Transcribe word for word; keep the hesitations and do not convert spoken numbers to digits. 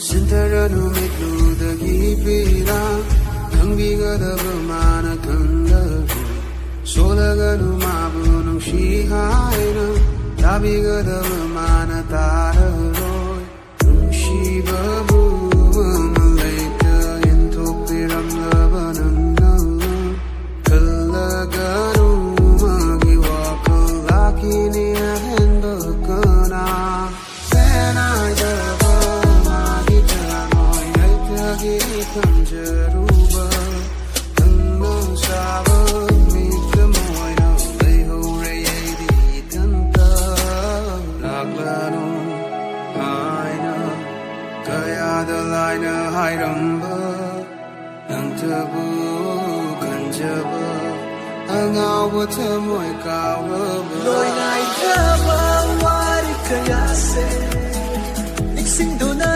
ꯁꯤꯟꯊꯔꯅꯨ ꯃꯤꯠꯂꯨꯗꯒꯤ ꯄꯤꯔꯥ, ꯈꯪꯕꯤꯒꯗꯕ ꯃꯥꯅ ꯈꯪꯂꯔꯣꯏ꯫ ꯁꯣꯜꯂꯒꯅꯨ ꯃꯥꯕꯨ ꯅꯨꯡꯁꯤ ꯍꯥꯏꯅ, ꯇꯥꯕꯤꯒꯗꯕ ꯃꯥꯅ ꯇꯥꯔꯔꯣꯏ꯫ ꯅꯨꯡꯁꯤꯕꯕꯨ ꯃꯃꯜ ꯂꯩꯇ ꯌꯦꯟꯊꯣꯛꯄꯤꯔꯝꯂꯕ ꯅꯪꯅ, ꯈꯜꯂꯒꯅꯨ ꯃꯥꯒꯤ ꯋꯥꯈꯜ ꯂꯥꯛꯈꯤꯅꯤ ꯑꯍꯦꯟꯕ ꯀꯅꯥ꯫ ꯄꯦꯟꯅꯥꯏꯗꯕ ꯃꯥꯒꯤ ꯊꯃꯣꯏ ꯂꯩꯇꯒꯤ ꯈꯟꯖꯔꯨꯕ, ꯈꯪꯕ ꯁꯥꯕ ꯃꯤꯠꯇ ꯃꯣꯏꯅ ꯂꯩꯍꯧꯔꯦ ꯑꯩꯗꯤ ꯏꯊꯟꯇ꯫ ꯂꯥꯛꯂꯅꯨ ꯍꯥꯏꯅ ꯀꯌꯥꯗ ꯂꯥꯏꯅ ꯍꯥꯏꯔꯝꯕ, ꯅꯪꯇꯕꯨ ꯈꯟꯖꯕ ꯑꯉꯥꯎꯕ ꯊꯃꯣꯏ ꯀꯥꯎꯔꯕ꯫ ꯂꯣꯏ ꯅꯥꯏꯗ꯭ꯔꯕ ꯋꯥꯔꯤ ꯀꯌꯥꯁꯦ ꯅꯤꯡꯁꯤꯡꯗꯨꯅ